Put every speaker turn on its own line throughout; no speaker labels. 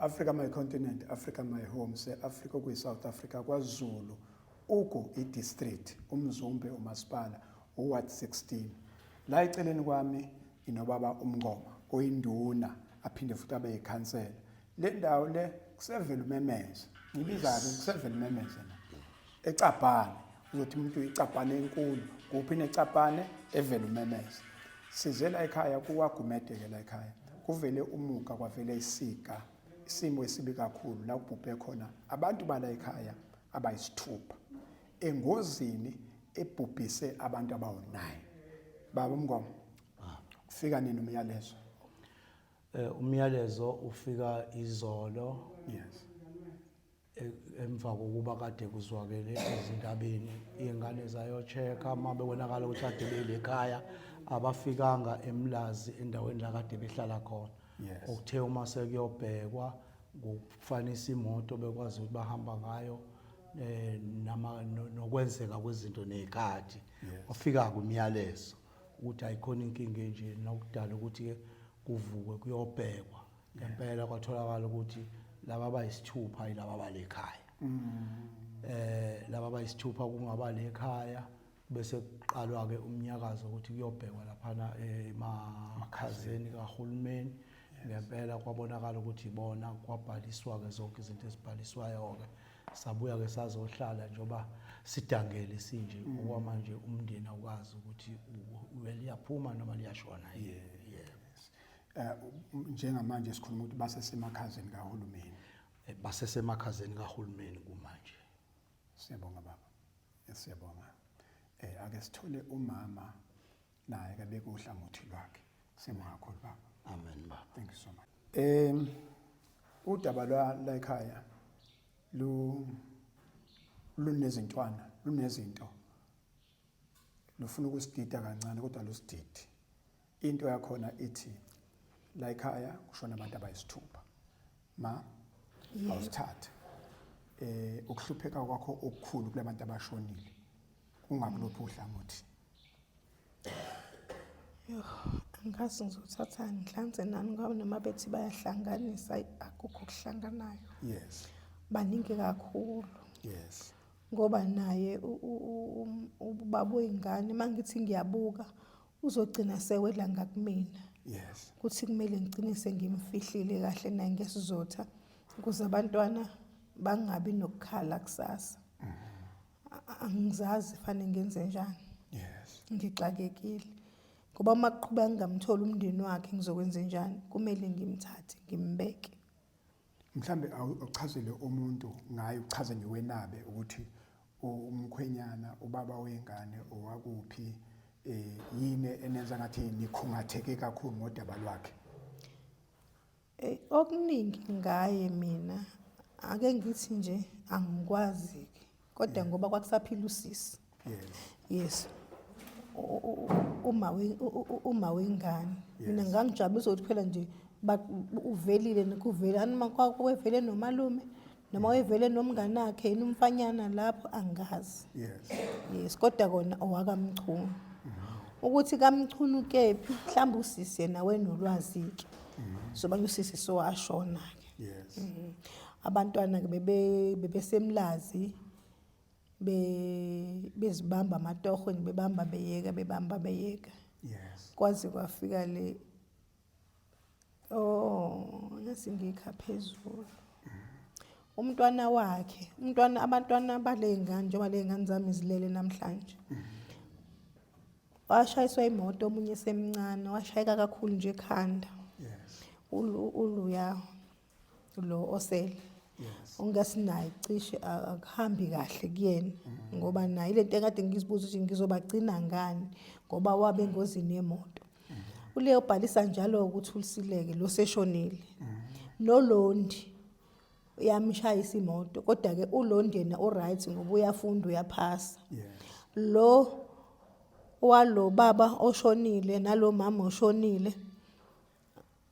Africa my continent, Africa my home, se-Africa okuyi-South Africa, kwaZulu, Ugu i-district, uMzumbe umasipala, uward 16. La eceleni kwami inobaba uMngoma oyinduna aphinde futhi abe yikhansela. Le ndawo le kusevela umemeze. Ngibiza-ke kusevela umemeze la. Ecabhane uzothi umuntu icabhane enkulu kuphi necabhane evela umemeze. Size la ekhaya kuwaGumede-ke la ekhaya. Kuvele umuka kwavele isiga isimo esibi kakhulu la kubhubhe khona abantu bala ekhaya abayisithupha engozini ebhubhise abantu abawu-9. Baba uMngoma, ufika nini umyalezo?
Umyalezo ufika izolo.
Yes.
Emva kokuba kade kuzwakele ezindabeni iy'ngane zayo-check-a uma bebonakala ukuthi kade bele ekhaya abafikanga eMlazi endaweni la kade behlala khona. Okuthe uma sekuyobhekwa ngokufanisa imoto bekwazi ukuthi bahamba ngayo nama nokwenzeka kwezinto nezikhathi. Wafika kumyalezo ukuthi ayikhona inkinga enje nokudala ukuthi ke kuvukwe kuyobhekwa. Ngempela kwatholakala ukuthi laba abayisithupha yilaba balekhaya. Laba abayisithupha kungaba lekhaya bese kuqalwa ke umnyakazo ukuthi kuyobhekwa laphana emakhazeni kahulumeni. Ngempela kwabonakala ukuthi ibona, kwabhaliswa ke zonke izinto ezibhaliswayo ke. Sabuya ke sazohlala njengoba sidangele sinje okwamanje umndeni awukazi ukuthi liyaphuma noma liyashona.
Yebo. Njengamanje sikhuluma ukuthi basesemakhazeni kahulumeni.
Basesemakhazeni kahulumeni kumanje.
Siyabonga baba. Siyabonga. Ake sithole umama naye ke beke uhlangothi lwakhe. Siyabonga kakhulu baba.
Amen baba.
Thank you so much. Udaba lwa la ekhaya lu lunezintwana, lunezinto. Lufuna ukusidida kancane kodwa lusididi. Into yakhona ithi la ekhaya kushona abantu abayisithupha. Ma awusithathe. Ukuhlupheka kwakho okukhulu kulabantu abashonile kungakuluphi uhlangothi?
Yoh, angazi ngizothathani ngihlanze nani ngoba noma bethi bayahlanganisa akukho okuhlanganayo.
Yes.
Baningi kakhulu.
Yes.
Ngoba naye ubaba oyingane mangithi ngiyabuka uzogcina sewela ngakumina.
Yes.
Kuthi kumele ngigcine sengimfihlile kahle naye ngesizotha ukuze abantwana bangabi nokukhala kusasa. Angizazi fanele ngenze njani.
Yes.
Ngixakekile. Ngoba uma kuqhubeka ngingamtholi umndeni wakhe ngizokwenza njani? Kumele ngimthathe ngimbeke.
Mhlambe awuchazele umuntu ngaye, uchaze nje wenabe ukuthi umkhwenyana ubaba wengane owakuphi, yini enenza ngathi nikhungatheke kakhulu ngodaba lwakhe?
Okuningi ngaye mina ake ngithi nje angikwazi ke kodwa ngoba kwakusaphila usisi.
Yes.
Yes. Uma wengane mina ngangijabulisa ukuthi phela nje uvelile nikuvele anoma kwavele nomalume noma wevele nomngane wakhe yena umfanyana lapho angazi.
Yes.
Yes, kodwa kona owakaMchunu. Ukuthi kaMchunu kephi mhlawumbe usisi yena wenolwazi ke. So manje usisi sowashona ke.
Yes.
Abantwana ke bebesemlazi bezibamba amatoho bebamba beyeka bebamba beyeka.
Yes.
Kwaze kwafika le oh ngasingikha phezulu. Umntwana wakhe, umntwana abantwana balengane njengoba lengane zami zilele namhlanje. Washayiswa imoto omunye semncane, washayeka kakhulu nje ekhanda.
Yes.
Uluya lo osele.
Yes.
Ongasinaye cishe akuhambi kahle kuyena ngoba naye lento ekade ngizibuza ukuthi ngizobagcina ngani ngoba wabe engozini yemoto. Ule ubhalisa njalo ukuthi ulisileke lo seshonile. Nolondi uyamshayisa imoto kodwa ke uLondi yena uright ngoba uyafunda uyaphasa.
Yes.
Lo walo baba oshonile nalo mama oshonile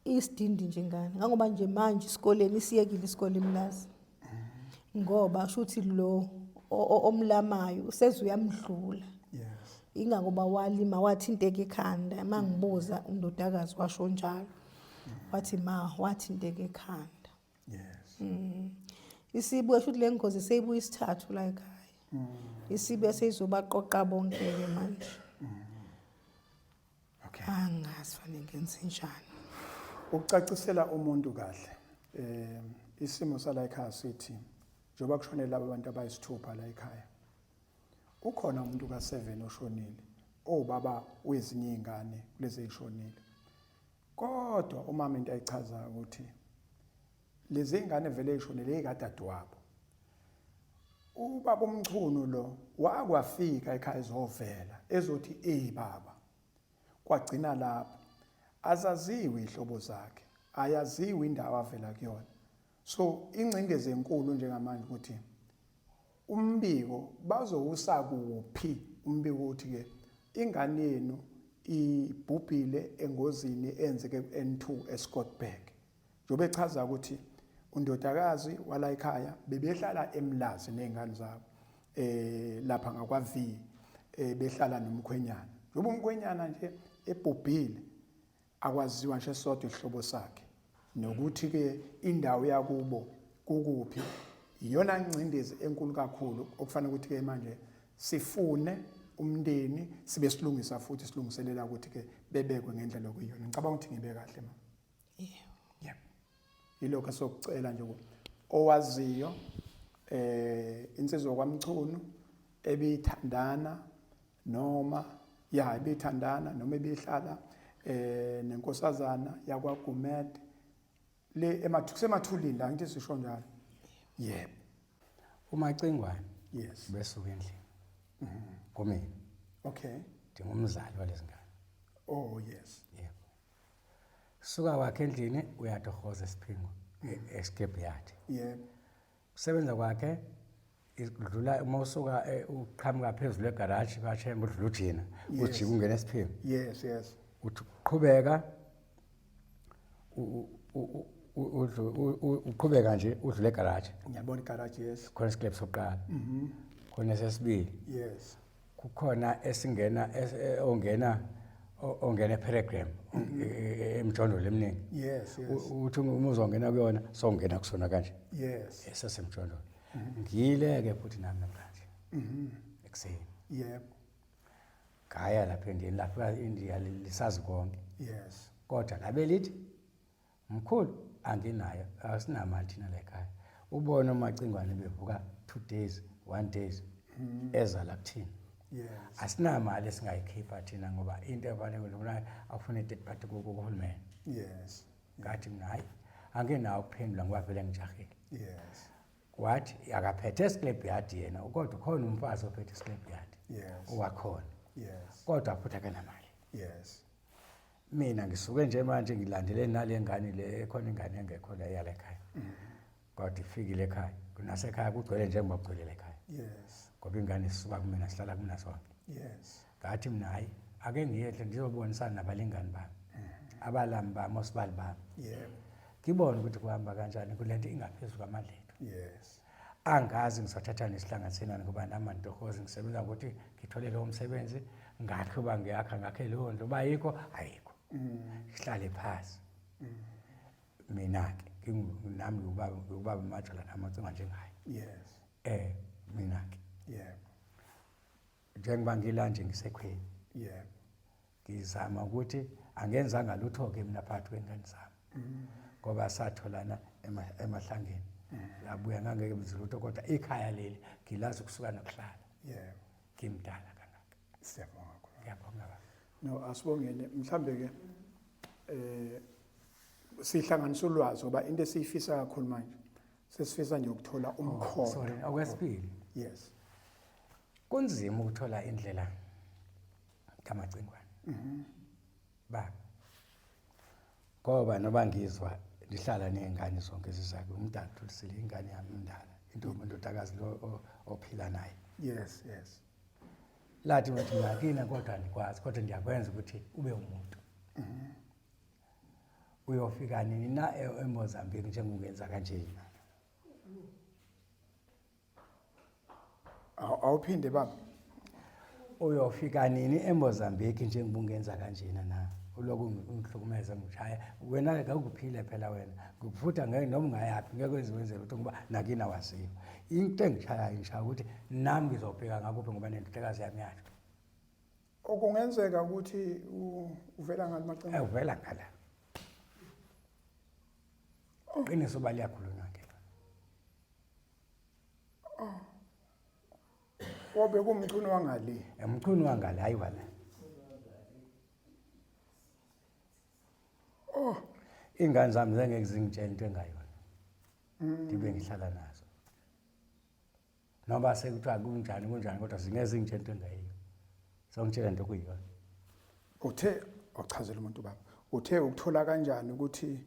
isidindi nje ngane ngangoba nje manje isikoleni isiyekile isikole eMlazi ngoba shuthi lo omlamayo useze uyamdlula.
Yes.
Ingakuba walima wathinteka ikhanda mangibuza undodakazi washo njalo wathi ma wathinteka ikhanda.
Yes.
Isibuya shuthi le ngozi seyibuya isithathu la ekhaya. Isibuya seyizobaqoqa bonke-ke manje.
Okay.
Angazi fanele ngenze njani.
Ukucacisela umuntu kahle. Eh isimo sala ekhaya sithi njengoba kushone laba bantu abayisithupha la ekhaya. Ukhona umuntu ka7 oshonile, owubaba wezinye izingane kulezi ezishonile. Kodwa umama into ayichazayo ukuthi lezi ngane vele eyishonile ekadadewabo. Ubaba uMchunu lo wakwafika ekhaya ezovela ezothi ey baba kwagcina lapho azaziwe ihlobo zakhe ayaziwe indawo avela kuyona so ingcindezi enkulu njengamanje ukuthi umbiko bazowusa kuphi umbiko uthi ke ingane yenu ibhubhile engozini eyenzeke ku-N2 eScottburgh njengoba echaza ukuthi undodakazi wala ekhaya bebehlala eMlazi nezingane zabo eh lapha ngakwa V eh behlala nomkhwenyana njengoba umkhwenyana nje ebhubhile akwaziwa nje sodwa isihlobo sakhe nokuthi ke indawo yakubo kukuphi iyona ngcindezi enkulu kakhulu okufanele ukuthi ke manje sifune umndeni sibe silungisa futhi silungiselela ukuthi ke bebekwe ngendlela okuyiyona ngicabanga ukuthi ngibe kahle ma
Yebo.
Yebo. Yilokho esokucela nje owaziyo eh insizwa kwaMchunu ebithandana noma ya ebithandana noma ebihlala eh nenkosazana yakwaGumede le emathulini la ngithi sisho njalo yebo
Umacingwane
yes
besuka endlini kumina
okay
ndingumzali walezi ngane
oh yes
yebo suka kwakhe endlini uyatohoza esiphingo escape yard
yebo
kusebenza kwakhe idlula uma usuka uqhamuka phezulu egaraji kwathemba udlula ujina ujika ungena esiphingo
yes yes
uthi qhubeka uqhubeka nje udlule egaraji
ngiyabona igaraji yes
khona isiklebhu sokuqala khona esesibili
yes
kukhona esingena ongena ongena ePeregram emjondolo eminingi
yes yes
uthi uma uzongena kuyona songena kusona kanje
yes
esasemjondolo ngiyile ke futhi nami namhlanje ekuseni
yebo
ngaya lapha endiyeni lafika indiya lisazi konke
yes
kodwa labe lithi mkhulu anginayo asinamali thina la ekhaya ubone umacingwane bevuka 2 days 1 days eza la kuthina
yes
asinamali esingayikhipha thina ngoba into ebalulekile ukuthi afune third party kuhulumeni
yes
ngathi mina hayi anginawo ukuphendula ngoba vele ngijahile
yes
wathi akaphethe scrap yard yena kodwa ukhona umfazi ophethe scrap yard
yes
owakhona
yes
kodwa futhi akanamali
yes
mina ngisuke nje manje ngilandele nale ngane le ekhona ingane engekho la yala ekhaya kodwa ifikile ekhaya nasekhaya kugcwele njengoba kugcwele ekhaya
yes
ngoba ingane isuka kumina sihlala kumina sonke
yes
ngathi mina hayi ake ngiyehle ngizobonisana nabalingani bami abalami bami osibali bami
yebo
ngibone ukuthi kuhamba kanjani kule nto ingaphezu kwamandla ethu
yes
angazi ngizothatha nesihlanganisenani ngoba nami antohozi ngisebenza ngokuthi ngithole lowo msebenzi ngakhe uba ngiyakha ngakhe leyo ndlu uba ayikho ayikho ngihlale phasi mina-ke nami ngiwubaba ngiwubaba uMajola nami ocinga njengaye
yes
mina-ke
yebo
njengoba ngila nje ngisekhweni
yebo
ngizama ukuthi angenzanga lutho-ke mina phakathi kwengane zami ngoba satholana emahlangeni labuya ngangeke benze lutho kodwa ikhaya leli ngilazi ukusuka nokuhlala
yebo
ngimdala kangaka
siyabonga kakhulu
ngiyabonga baba
no asibongene mhlambe ke eh sihlanganisa ulwazi ngoba into esiyifisa kakhulu manje sesifisa nje ukuthola umkhondo
sorry okwesibili
yes
kunzima ukuthola indlela kamacingwane baba ngoba noba ngizwa ndihlala ney'ngane zonke zizakhe umntana thulisile ingane yami indala intombi indodakazi lo ophila naye
yes yes
lathi wathi ngakina kodwa andikwazi kodwa ndiyakwenza ukuthi ube umuntu uyofika nini na eMozambique njengokungenza kanjena
Awuphinde baba
uyofika nini eMozambique njengoba ungenza kanjena na Uloku ungihlukumeza ngishaya wena ngawukuphile phela wena ngikufutha ngeke noma ungayaphi ngeke wenze wenze lutho ngoba nakini awaziwa. Into engishayayo ngishaya ukuthi nami ngizobheka ngakuphi ngoba nendodakazi yami yasho.
Okungenzeka ukuthi uvela ngale macingwane.
Uvela ngala. Qiniso ba liyakhulunywa ke.
Oh. Wabe kumchunu wangale.
Emchunu wangale hayi wala.
Oh,
ingane zami zengeke zingitshele into engayona. Ngibe ngihlala nazo. Noma sekuthiwa kunjani kunjani kodwa zingeke zingitshele into engayiyo. Songitshela into okuyiyona.
Uthe ochazela umuntu baba. Uthe ukuthola kanjani ukuthi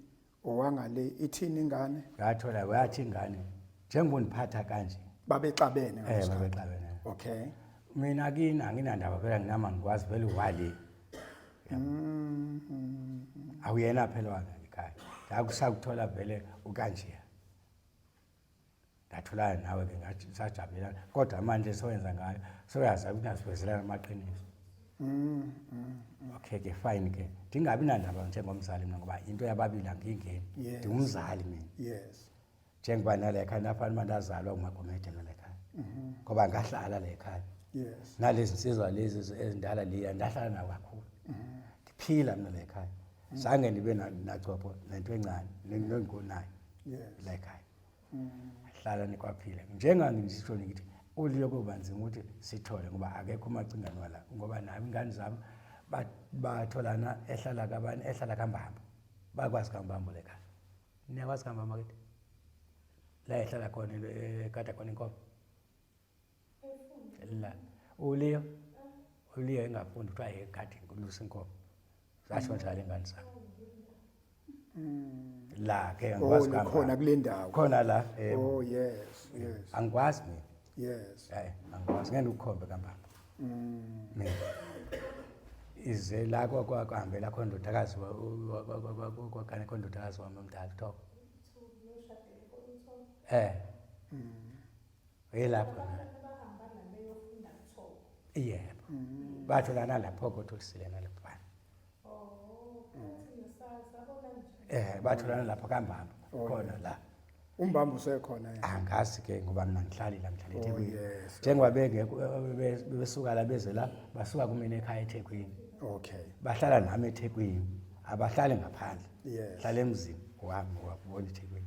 owangale ithini ingane?
Ngathola wathi ingane njengoba undiphatha kanje.
Babexabene
Eh babexabene.
Okay.
Mina kini anginandaba phela nginama ngikwazi vele wale. Awuyena phela wangale ekhaya. Ngakusakuthola vele ukanje. Ngatholana nawe ke ngathi sajabulelana kodwa manje soyenza ngayo soyazi ukuthi nasivezelana amaqiniso. Okay ke fine ke ndingabi nandaba njengomzali mina ngoba into yababili angiyingeni. Ndingumzali mina.
Yes.
Njengoba nale ekhaya nafana uma ndazalwa uMagomede nale ekhaya. Ngoba ngahlala le ekhaya.
Yes.
Nalezi nsizwa lezi ezindala liya ndahlala nawo kakhulu. Ndiphila mina le ekhaya. Zange ndibe nachopho nento encane nengikonayo.
Yes.
La ekhaya. Hlala nikwaphila. Njengangisho ngithi uliyo kuba nzima ukuthi sithole ngoba akekho umacingane wala ngoba nami ingane zami batholana ehlala kabani ehlala kaMbambo. Bakwazi kaMbambo le khaya. Niyakwazi kaMbambo kithi? La ehlala khona ekade khona inkomo. La. Uliyo. Uliyo engafundi kuthiwa ekade ngulusa inkomo. Zasho njalo ingane zami. La ke angikwazi
Oh,
kuhamba.
nikhona kule ndawo.
Khona la. Yebo.
Oh yes, yes.
Angikwazi mina.
Yes.
Hayi, angikwazi ngeke ukukhombe kaMbambo. Mina. Ize la kwakuhambela khona indodakazi kwagane khona indodakazi wami omdala Thoko. Eh. Yilapho. Yebo. Batholana lapho kodwa nalapho. Eh batholana lapho kaMbambo khona la.
Umbambo usekhona yena.
Angazi ke ngoba mina ngihlali la ngihlala eThekwini.
yes.
Njengoba bengekho besuka la beze la basuka kumina ekhaya eThekwini.
Okay.
Bahlala nami eThekwini. Abahlali ngaphandle.
Yes.
Hlala emzini wami wabona eThekwini.